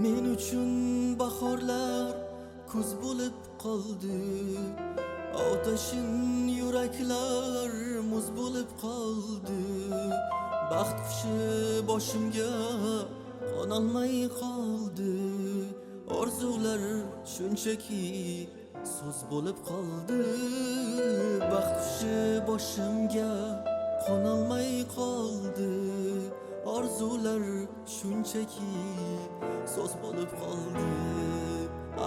Men uchun bahorlar kuz bo'lib qoldi, otashin yuraklar muz bo'lib qoldi. Baxt qushi boshimga qo'nolmay qoldi, orzular shunchaki so'z bo'lib qoldi. Baxt qushi boshimga qo'nolmay qoldi, orzular shunchaki so'z bo'lib qoldi.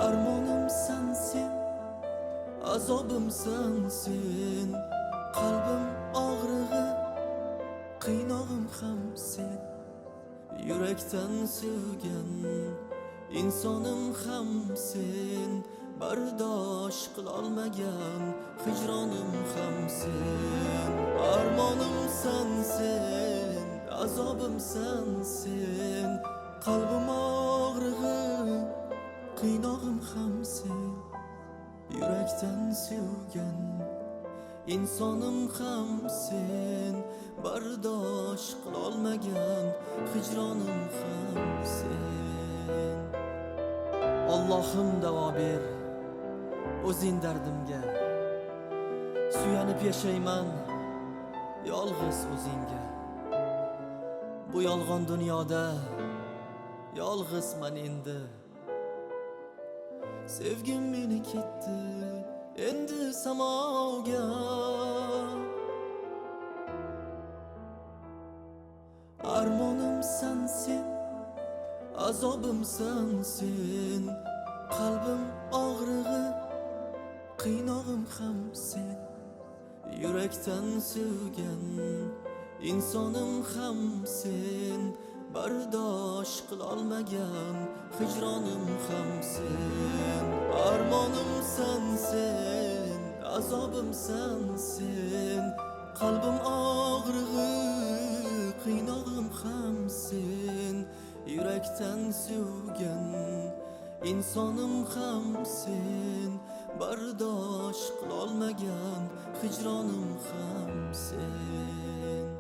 Armonimsan sen, azobimsan sen, qalbim og'rig'i, qiynog'im ham sen. Yurakdan sevgan insonim ham sen, bardosh qilolmagan hijronim ham sen. Armonimsan sen, azobimsan sen, qalbim og'rig'i, qiynog'im ham sen. Yurakdan sevgan insonim ham sen, bardosh qilolmagan hijronim ham sen. Allohim davo ber o'zing dardimga, suyanib yashayman yolg'iz o'zingga. Bu yolg'on dunyoda yolg'izman endi. Sevgim meni ketdi endi samoga. Armonimsan sen, azobimsan sen, qalbim og'rig'i, qiynog'im ham sen. Yurakdan sevgan insonim ham sen, bardosh qilolmagan hijronim ham sen. Armonimsan sen, azobimsan sen, qalbim og'rig'i, qiynog'im ham sen. Yurakdan sevgan insonim ham sen, bardosh qilolmagan hijronim ham sen.